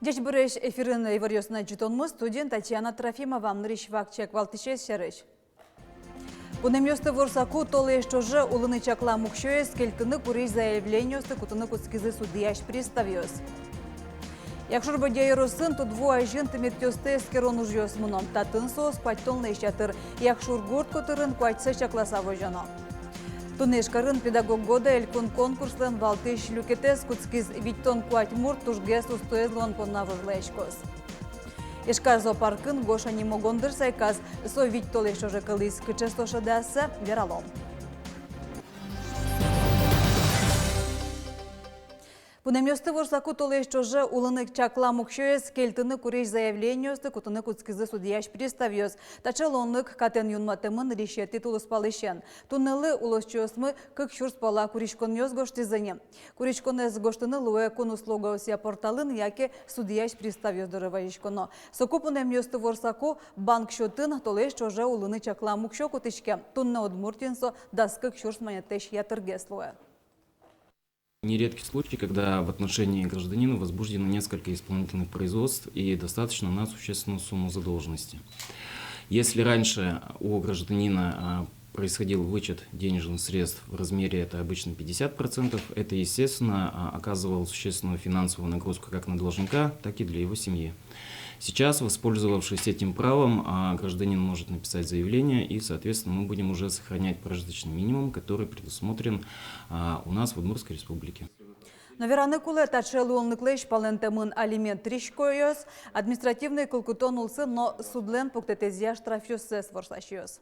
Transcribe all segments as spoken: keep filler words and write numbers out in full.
Ӟечбуресь! Эфирын иворъёс но ӝытонмы, студиын Татьяна Трофимова. Нырысь вакчияк валтӥсез сярысь. Пунэмъёсты ворсаку толэзь ӵоже улыны чаклам уксёез кельтыны курись заявлениосты кутыны кутскизы судъясь приставъёс. Якшур-Бӧдья ёросын тудву азьын тыметъёсты эскерон ужъёс мыно. Татын соос куатьтонлэсь ятыр. Якшур-Гурт котырын куатьсэ чакласа возёно. Туннэ Ижкарын «Педагог года» элькун конкурслэн валтӥсь люкетэз кутскиз. Витьтон куать мурт тужгес устоез луон понна вожвылъяськоз. Ижкар зоопаркын Гоша нимо гондыр сайказ. Со вить толэзь ӵоже кылӥз. Кыӵе со шӧдэ ассэ, вералом. Пунэмъёсты ворсаку толэзь ӵоже улыны чаклам уксёез кельтыны курись заявлениосты кутыны кутскизы судъясь приставъёс. Таӵе луонлык катэн юнматэмын нырысетӥ тулыспалысен. Туннэлы улосчиосмы кык сюрс пала куриськонъёс гожтӥзы ни. Куриськонэз гожтыны луэ кун услугаосъя порталын яке судъясь приставъёс доры вазиськоно. Соку пунэмъёсты ворсаку банк счётын толэзь ӵоже улыны чаклам уксё кутӥське. Туннэ Удмуртиын со дас кык сюрс манетлэсь ятыргес луэ. Нередки случаи, когда в отношении гражданина возбуждено несколько исполнительных производств и достаточно на существенную сумму задолженности. Если раньше у гражданина, а, происходил вычет денежных средств в размере, это обычно пятьдесят процентов, это, естественно, а, оказывало существенную финансовую нагрузку как на должника, так и для его семьи. Сейчас, воспользовавшись этим правом, а, гражданин может написать заявление, и, соответственно, мы будем уже сохранять прожиточный минимум, который предусмотрен, а, у нас в Удмуртской Республике. Но вераны кулэ, таӵе луонлыклэсь палэнтэмын алимент тыриськоёс, административной кылкутон улсын но судлэн пуктэтэзъя штрафъёссэс ворсасьёс.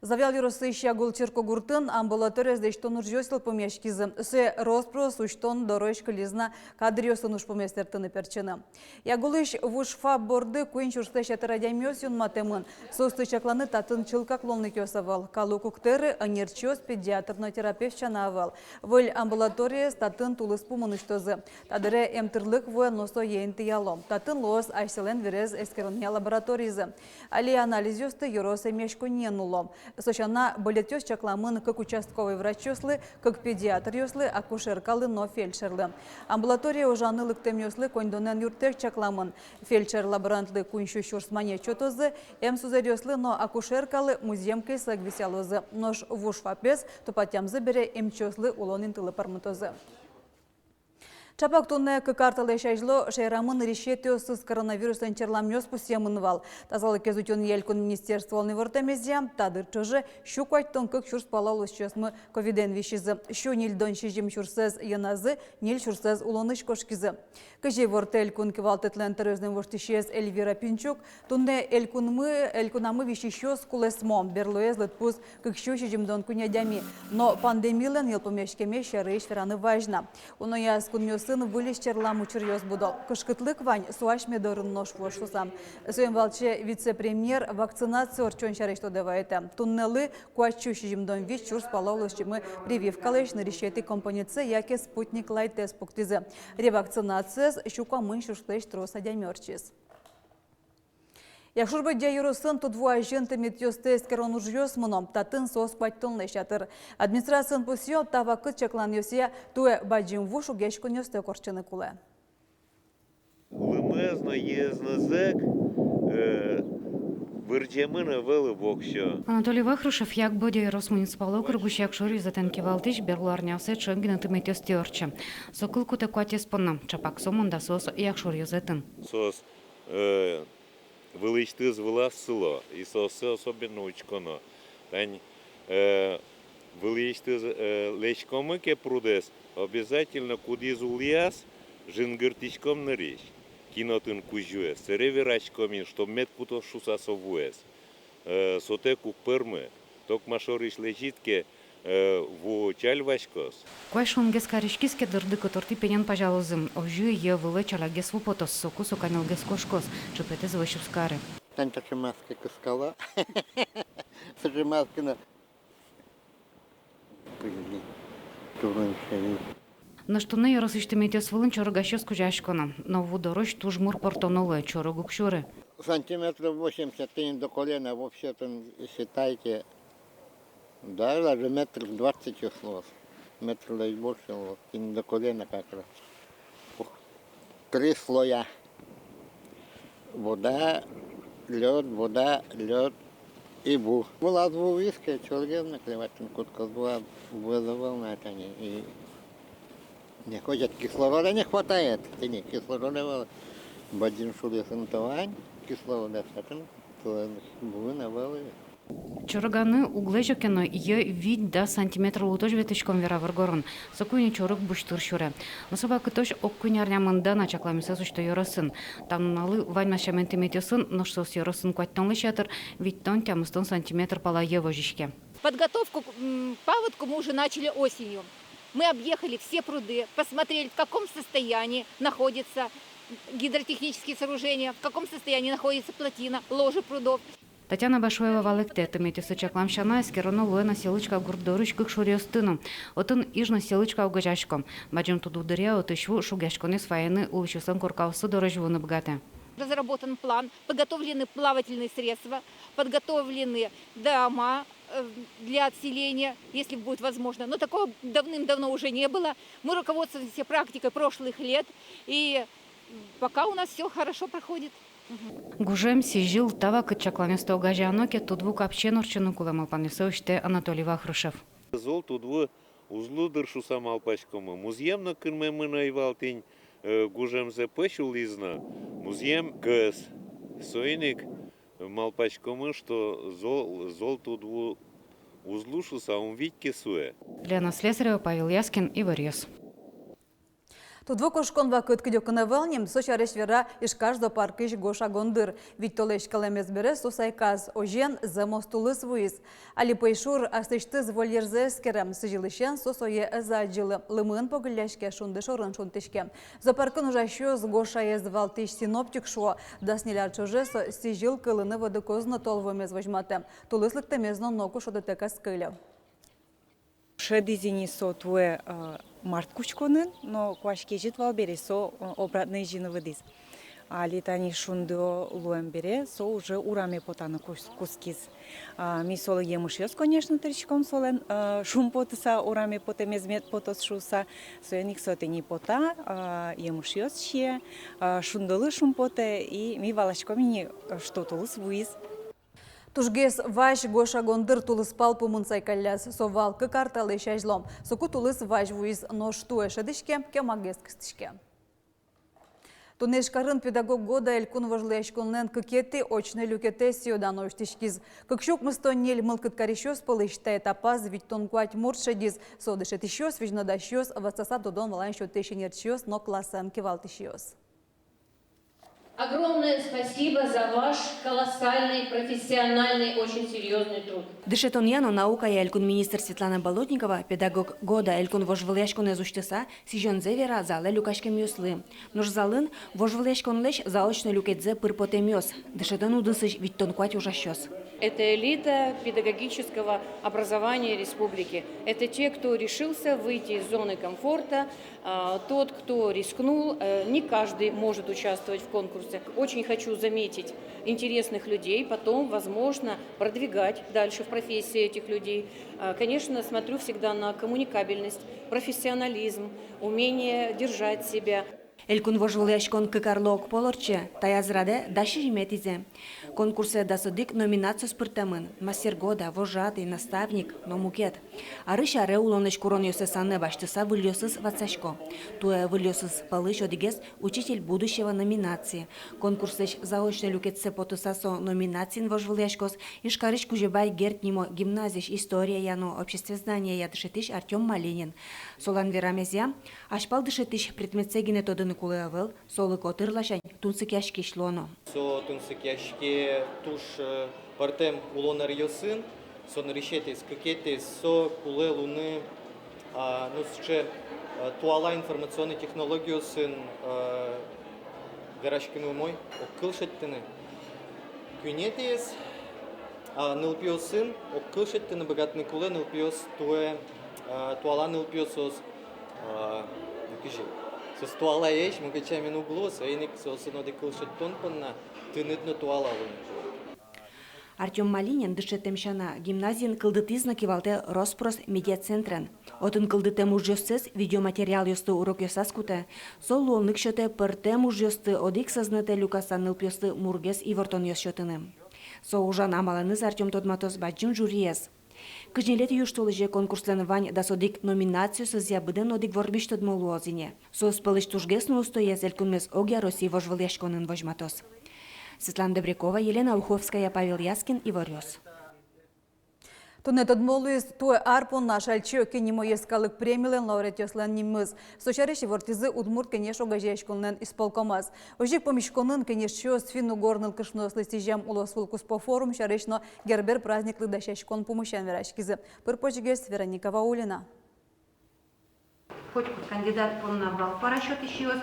Завьял ёросысь Ягул черкогуртын амбулаториез лэсьтон ужъёс йылпумъяськизы. Сое рос-прос усьтон дорозь кылиз на кадръёсын ужпумез сэрттыны-пертчыны. Ягулысь ВУШ ФАП борды куинь сюрслэсь ятыр адямиос юнматэмын. Соосты чакланы татын чылкак луонлыкъёс ӧвӧл. Калык уг тэры, ӧнерчиос, педиатр но терапевт сяна ӧвӧл. Выль амбулаториез татын тулыс пумын усьтозы. Та дыре эмтырлык вуэ но сое интыяло. Татын луоз асьсэлэн вирез эскеронъя лабораторизы. Али анализъёсты ёрос эмъяськонние нулло. Со сяна, бӧлетъёс чакламын кык участковый врачъёслы, кык педиатръёслы, акушеркалы но фельдшерлы. Амбулаторие ужаны лыктэмъёслы коньдонэн юрттэк чакламын. Фельдшер-лаборантлы куинь сю сюрс манет сётозы, эмсузэръёслы но акушеркалы музъем кельсэ ик висъялозы. Нош ВУШ ФАПез тупатъямзы бере эмчиослы улон интылы пӧрмытозы. Чапак туннэ кык ар талэсь азьло шаерамы нырысетӥосыз коронавирусэн черламъёс пусъемын вал. Тазалыкез утёнъя элькун министерстволэн ивортэмезъя, та дыр ӵоже сю куатьтон кык сюрс пала улосчиосмы ковидэн висизы. Сю ньыльдон сизьым сюрсэз йӧназы, ньыль сюрсэз улонысь кошкизы. Кызьы ивортэ элькун кивалтэтлэн тӧроезлэн воштӥсез Эльвира Пинчук, туннэ элькунмы, элькунамы висисьёс кулэсмо, берлоез лыдпус кык сю сизьымдон куинь адями. Но пандемилэн йылпумъяськемез сярысь вераны вазь на. Унояз кунъёсын выльысь черлам учыръёс будо. Кышкытлык вань, со асьме дорын нош вуоз шуыса. Соин валче вице-премьер вакцинация ортчон сярысь тодэ вайытэ. Туннэлы куать сю сизьымдон вить сюрс пала улосчимы прививкалэсь нырысетӥ компонентсэ яке Спутник Лайтэз пуктӥзы. Ревакцинациез сю куамын сюрслэсь трос адями ортчиз. Якшур-Бӧдья ёросын тудву азьын тыметъёсты эскерон ужъёс мыно, татын соос куатьтонлэсь ятыр. Администрациын пусъё, та вакыт чакланъёсъя туэ бадӟым ву шугъяськонъёстэк ортчыны кулэ. Улэмез но, йӧэз но зэк, э, вырӟемын ӧвӧл воксё. Анатолий Вахрушев, Як-Бӧдья ёрос муниципал округысь якшур ёзэтэн кивалтӥсь, берло арняосы ӵем гинэ тыметъёсты ортче. Со кыл кутэ куатез понна, чапак сомында соос якшур ёзэтын. Соос, э, вылысьтыз вылаз сыло, и сооссэ особенно учконо. Тань, э, вылысьтыз, э, лэзькомы ке прудэз, обязательно кудӥз улӥяз жингыртӥськом нырысь, кин отын кузёез, сэре вераськом ини, что мед кутоз шуыса со вуэз. Э, сотэк уг пӧрмы, токма шорысь лэзид ке, э, ву ӵаль васькоз. Куазь шунгес кариськиз ке, дырды котыртӥ пенен пазялозы. Озьы йӧ вылэ ӵалякгес ву потоз, соку со каньылгес кошкоз, чыпетэз вӧсь уз кары. Тань таӵе маска кыскала. Таӵе маска но. Пыльный. Турын сяви. Нош туннэ ёросысь тыметъёс вылын чорыгасьёс кузяськоно. Но ву дорозь туж мур портоно луэ, чорыг уг сюры. Сантиметров восемьдесят, тӥни до колена вообще, там, считайте, да, даже метр двадцать число. Метр даже больше, вот, тӥни до колена как раз. Ух, три слоя. Вода, лёд, вода, лёд и ву. Вылаз ву виске, чорыгез но клевать, тӥни кутскоз вуэ, вуэз ӧвӧл на, тани. И не хочет, кислорода не хватает. Тӥни кислорода ӧвӧл. Бадӟым шуръёсын то вань, кислорода сятын, то вуын ӧвӧл. Чорыганы уг лэзё ке но, йӧ вить-дас сантиметр лутозь ветлӥськом, вера воргорон. Соку ини чорыг бусьтыр сюре. Но со вакытозь ог куинь арня мында на чакламъёссэс усьто ёросын. Та нуналлы ваньмаз сямен тыметъёсын, нош соос ёросын куатьтонлэсь ятыр, витьтон-тямыстон сантиметр пала йӧ возиське. Подготовку к, м, паводку мы уже начали осенью. Мы объехали все пруды, посмотрели, в каком состоянии находятся гидротехнические сооружения, в каком состоянии находится плотина, ложи прудов. Татьяна Башуева валэктэ, тыметъёсты чаклам сяна, эскероно луэ на Селычка гурт дорысь кык шуръёсты но. Отын Иж но Селычка огазеясько. Бадӟым тудву дыръя отысь ву шугъяськонэз ваены улӥсьёслэн коркаоссы дорозь вуыны быгатэ. Разработан план, подготовлены плавательные средства, подготовлены дома, э, для отселения, если будет возможно. Но такого давным-давно уже не было. Мы руководствуемся практикой прошлых лет, и пока у нас всё хорошо проходит. Гужем, сӥзьыл, та вакыт чакланъёсты огазеяно ке, тудву капчиен ортчыны кулэ, малпанъёссэ усьтэ Анатолий Вахрушев. Зол тудву уз лу дыр шуса малпаськомы. Музъем но кынмемын ӧй вал тӥни, э, гужемзэ пӧсь улӥз но. Музъем кӧс. Соин ик малпаськомы, что зол, зол тудву уз лу шуса, ум вить ке суэ. Лена Слесарева, Павел Яскин, «Иворъёс». Тудву кошкон вакыт кыдёкын ӧвӧл ни, со сярысь вера Ижкар зоопаркысь Гоша гондыр. Вить толэзь кӧлэмез бере со сайказ, озьыен, зэмос тулыс вуиз. Али пӧйшур аслэсьтыз вольерзэ эскере, сӥзьылысен со сое ӧз адӟылы, лымыын погылляське, шунды шорын шунтӥське. Зоопаркын ужасьёс Гошаез валтӥсь синоптик шуо, дас ньыль ар ӵоже со сӥзьыл кылыны водыкоз но тол вуэмез возьматэ. Тулыс лыктэмез но ноку шудытэк ӧз кыльы. Шӧдӥз ини со туэ, э, март кутсконын, но куазь кезьыт вал бере, со, э, обратно изьыны выдӥз. Али тани шунды луэм бере со уже ураме потаны кус-, кутскиз. А, ми солы емышъёс, конечно, тырӥськом солэн, э, шумпотыса, ураме потэмез мед потоз шуыса. Соин ик со тӥни пота, э, емышъёс сие, э, шундылы шумпотэ, и ми валаськом ини, э, что тулыс вуиз. Тужгес вазь Гоша гондыр тулыс пал пумын сайкалляз. Со вал кык ар талэсь азьло. Соку тулыс вазь вуиз, нош туэ шӧдӥське, кемагес кыстӥське. Туннэ Ижкарын «Педагог года» элькун вожвылъяськонлэн кыкетӥ очной люкетэз сӥё-дано усьтӥськиз. Кык сю укмыстон ньыль мылкыд карисьёс пӧлысь та этапаз витьтон куать мурт шедиз. Со дышетӥсьёс, визьнодасьёс, ватсаса тодон-валан сётӥсь ӧнерчиос но классэн кивалтӥсьёс. Огромное спасибо за ваш колоссальный, профессиональный, очень серьёзный труд. Дышетонъя но наукая элькун министр Светлана Болотникова «Педагог года» элькун вожвылъяськонэз усьтыса, сӥзёнзэ вера залэ люкаськемъёслы. Нош залын вожвылъяськонлэсь заочной люкетсэ пыр потэмъёс, дышетон удысысь витьтон куать ужасьёс. Это элита педагогического образования республики. Это те, кто решился выйти из зоны комфорта, а, тот, кто рискнул. Э, не каждый может участвовать в конкурсе. Очень хочу заметить интересных людей, потом, возможно, продвигать дальше в профессии этих людей. А, конечно, смотрю всегда на коммуникабельность, профессионализм, умение держать себя. Элькун вожвылъяськон кык арлы огпол ортче, таяз радэ дас сизьыметӥзэ. Конкурсэ дас одӥг номинациос пыртэмын: «Мастер года», «Вожатый», «Наставник» но мукет. Арысь аре улонлэсь куронъёсыз санэ басьтыса, выльёсыз ватсасько. Туэ выльёсыз пӧлысь одӥгез «Учитель будущего» номинацие. Конкурслэсь заочной люкетсэ потыса, со номинациын вожвылъяськоз Ижкарысь Кузебай Герд нимо гимназиысь историяя но обществознаниея дышетӥсь Артём Малинин. Солэн верамезъя, азьпал дышетӥсь предметсэ гинэ тодыны кулэ ӧвӧл, солы котыр ласянь тунсыкъяськись луоно. Со тунсыкъяське туж, э, пӧртэм улон ӧръёсын. Со нырысетӥез. Кыкетӥез, со кулэ луыны, а, ну, сыӵе, э, туала информационной технологиосын, э, вераськыны умой, огкыл шедьтыны. Куинетӥез, а, нылпиосын огкыл шедьтыны быгатыны кулэ, нылпиос туэ, А, туала нылпиос соос, а, ну, кызьы, соос туалаесь, мукет сямен уг луо, соин ик соосын одӥг кыл шедьтон понна тыныд но туала луыны кулэ. Артём Малинин дышетэм сяна гимназиын кылдытӥз но кивалтэ рос-прос медиацентрен. Отын кылдытэм ужъёссэс видеоматериалъёсты урокъёсаз кутэ. Со луонлык сётэ пӧртэм ужъёсты одӥг сӧзнэтэ люкаса нылпиослы мургес ивортонъёс сётыны. Со ужан амалэныз Артём тодматоз бадӟым жюриез. Кызь ньылетӥ южтолэзе конкурслэн вань дас одӥг номинациосызъя быдэн одӥг вормись тодмо луоз ини. Соос пӧлысь тужгес но устоез элькунмес огъя Россия вожвылъяськонын возьматоз. Светлана Добрякова, Елена Уховская, Павел Яскин, Иворъёс. Туннэ тодмо луиз туэ ар понна Ашальчи Оки нимо йӧскалык премилэн лауреатъёслэн нимыз. Со сярысь ивортӥзы Удмурт Кенеш огазеяськонлэн исполкомаз. Озьы ик пумиськонын кенешчиос финн-угор нылкышноослы сӥзем улосвылкуспо форум сярысь но Гербер праздниклы дасяськон пумысен вераськизы. Пыр-почгес Вероника Ваулина. Котькуд кандидат понна балл куара сётӥсьёс.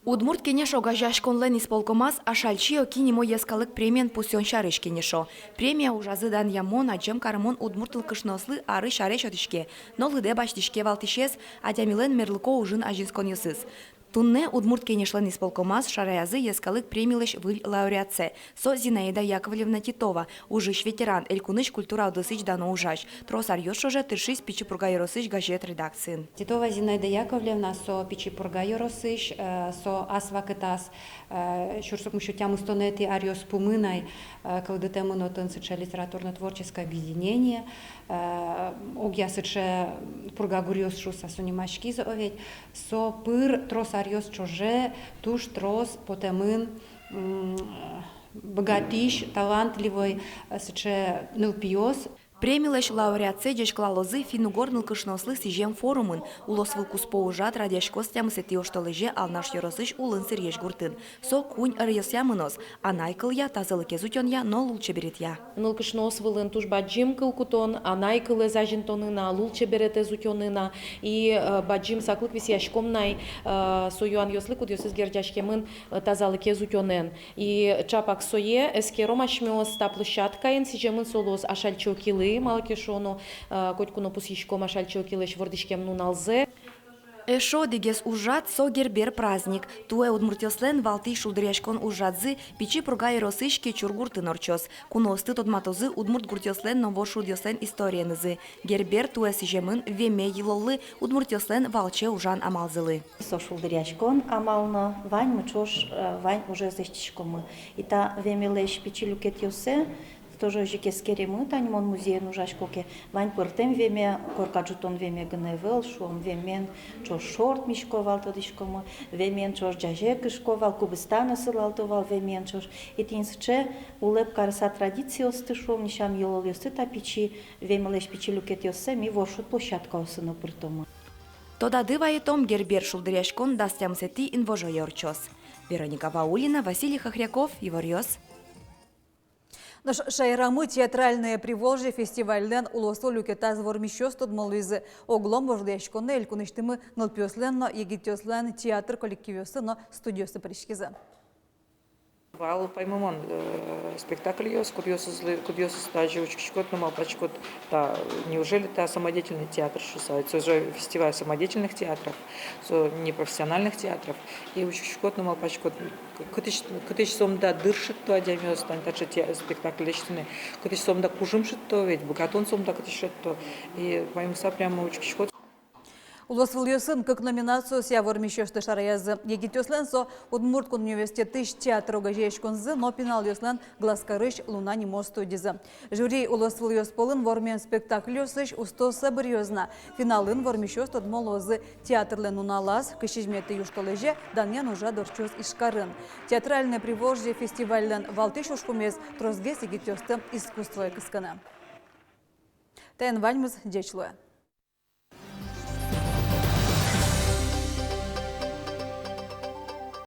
Удмурт Кенеш огазеяськонлэн исполкомаз Ашальчи Оки нимо йӧскалык премиен пусъён сярысь кенешо. Премия ужазы данъямон, адӟем карымон удмурт нылкышноослы арысь аре сётӥське но лыдэ басьтӥське валтӥсез — адямилэн мерлыко ужын азинсконъёсыз. Туннэ Удмурт Кенешлэн исполкомаз шараязы йӧскалык премилэсь выль лауреатсэ. Со Зинаида Яковлевна Титова, ужысь ветеран, элькунысь культура удысысь дано ужась. Трос аръёс ӵоже тыршиз Пичи Пурга ёросысь газет редакциын. Титова Зинаида Яковлевна, со Пичи Пурга ёросысь, э, со ас вакытаз, э, сюрс укмыссю тямыстонэтӥ аръёс пумын ай, э, кылдытэмын отын сыӵе литературно-творческое объединение, э, огъя сыӵе «Пурга гуръёс» шуыса со нимаськиз, о ведь. Со пыр трос аръёс ӵоже туж трос потэмын, м, быгатӥсь, талантливой, э, сыӵе нылпиос. Премилэсь лауреатсэ ӟечкылалозы финн-угор нылкышноослы сӥзем форумын. Улосвылкуспо ужрад радъяськоз тямысэтӥ оштолэзе Алнаш ёросысь Улын Сырьезь гуртын. Со куинь ӧръёсъя мыноз: анай кылъя, тазалыкез утёнъя но лулчеберетъя. Нылкышноос вылын туж бадӟым кыл кутон анай кылэз азинтонын а, лулчеберетэз утёнын а. И, э, бадӟым саклык висъяськом на ай, э, со юанъёслы, кудъёсыз герӟаськемын, э, тазалыкез утёнэн. И ӵапак сое эскером асьмеос та площадкаын. Сӥземын со луоз Ашальчи Окилы, малы ке шуоно, э, котьку но пусйиськом Ашальчи Окилэсь вордӥськем нуналзэ. Эшшо одӥгез ужрад — со Гербер праздник. Туэ удмуртъёслэн валтӥсь шулдыръяськон ужрадзы Пичи Пурга ёросысь Кечур гуртын ортчоз. Куноосты тодматозы удмурт гуртъёслэн но вошудъёслэн историенызы. Гербер туэ сӥземын Веме йылоллы, удмуртъёслэн валче ужан амалзылы. Со шулдыръяськон амал но ваньмы ӵош, э, вань ужез лэсьтӥськомы. И та Вемелэсь пичи люкетъёссэ тоже озьы ик эскеремы, тани мон музейын ужасько ке, вань пӧртэм Веме, корка ӝутон Веме гинэ ӧвӧл, шуом, Вемен ӵош шорт мисько вал, тодӥськомы, Вемен ӵош ӟазе кышко вал, кубиста но сылалто вал Вемен ӵош. И тӥни сыӵе улэп карыса традициосты, шуом, нисям йылолъёсты, та пичи Вемелэсь пичи люкетъёссэ ми воршуд площадкаосы но пыртомы. Тодады вайытом, Гербер шулдыръяськон дас тямысэтӥ инвожое ортчоз. Вероника Ваулина, Василий Хохряков, Иворъёс. Нош шаерамы «Театральное Приволжье» фестивальлэн улосвыл люкетаз вормисьёс тодмо луизы. Оглом вожвылъяськонэ элькунысьтымы нылпиослэн но егитъёслэн театр коллективъёссы но студиоссы пыриськизы. Вал паймымон, э, спектакльёс, кудъёсызлы, кудъёсыз тазьы учкиськод но малпаськод, та, неужели та самодеятельный театр шуыса, это же фестиваль самодеятельных театров, со непрофессиональных театров, и учкиськод но малпаськод, к-, кытысь, кытысь сомында дыр шедьто адямиос тани таӵе те-, спектакль лэсьтыны, кытысь сомында кужым шедьто, ведь быгатон сомында кытысь шедьто, и паймыса прямо учкиськод. Улосвылъёсын кык номинациосъя вормисьёсты шараязы. Егитъёслэн со Удмурт кун университетысь театр огазеяськонзы но пиналъёслэн Глазкарысь «Луна» нимо студизы. Жюри улосвылъёс пӧлын вормем спектакльёсысь устооссэ быръёз на. Финалын вормисьёс тодмо луозы театрлэн нуналаз, кызь сизьыметӥ южтолэзе данъян ужрад ортчоз Ижкарын. «Театральное Приволжье» фестивальлэн валтӥсь ужпумез — тросгес егитъёсты искусствое кыскыны. Таин ваньмыз, ӟеч луэ.